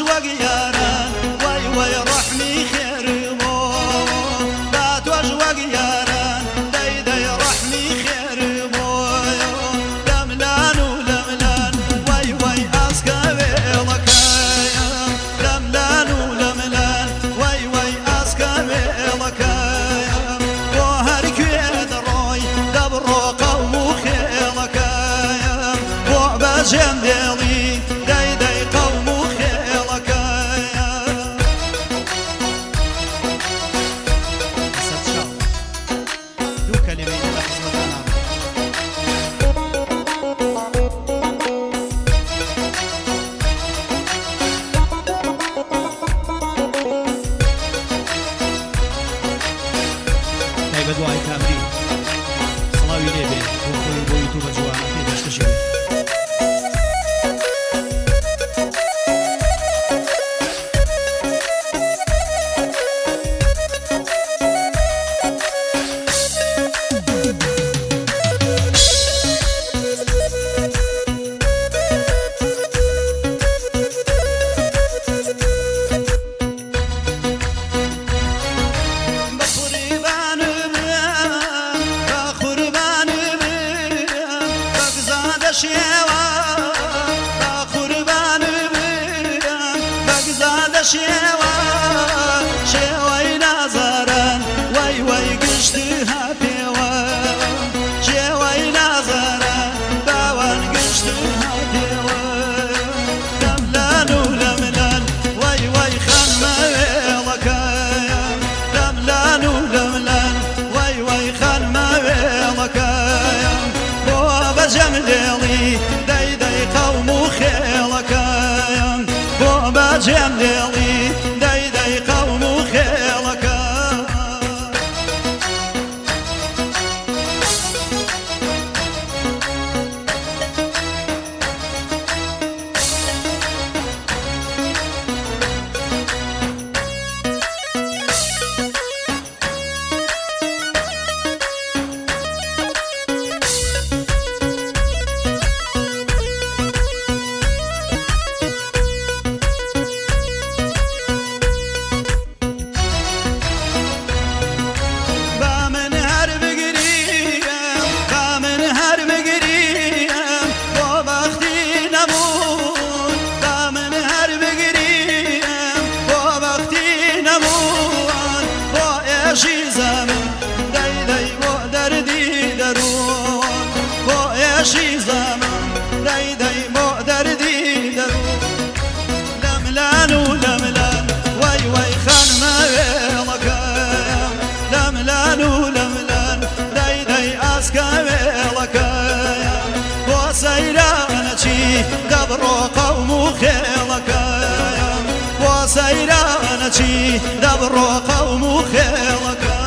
وەک یاران وای وای ڕەحمی خێر بۆ با تۆش وەک یاران دەی دەی ڕەحمی خێر بۆ لەملان و لەملان وای وای ئاسکە وێڵەکەیە لەملان و لەملان وای وای ئاسکە وێڵەکەیە بۆ هەرکوێ دەڕۆی دەبڕۆ قەوم و خێڵەکەیە بۆ بەجێم دێڵی دەی دەی قەوم و خێڵەکەیە. لەسەر چاو دوو کەلیمەی لە خزمەتانام. تایبەت بۆ ئای کامری سڵاوی لێبێ بۆ خۆی و بۆ یوتوبە جوانەکەی پێشکەشی بێ. بە قوربانم بە قوربانم بەگزادە شێوە بە قوربانم بەگزادە شێوە شێوەی نازاران وای وای گشتی ها پێوە شێوەی نازاران باوان گشتی ها پێوە لەملان و لەملان وای وای خانمە وێڵەکەیە لەملان و لەملان وای وای خانمە وێڵەکەیە بۆ بەجەم لێڵی دەی دەی قەوم و خێڵەکەیە بۆ بەجەم لێڵی دەی دەی قەوم و خێڵەکە. با من هەر بگریم با من هەر بگریم بۆ بەختی نەبوون با من هەر بگریم بۆ بەختی نەبوون بۆ ئێشی زەمن دەی دەی بۆ دەردی دەروون بۆ ئێشی زەمن دەی دەی بۆ دەردی دەروون لەملان و لەملان وای وای خانمە وێڵەکەیە لەملان و لەملان دەی دەی ئاسکە وێڵەکەیە بۆ سەیرانە چی دەبڕۆ قەوم و خێڵەکەیە بۆ سەیرانە چی دەبڕۆ قەوم و خێڵەکە.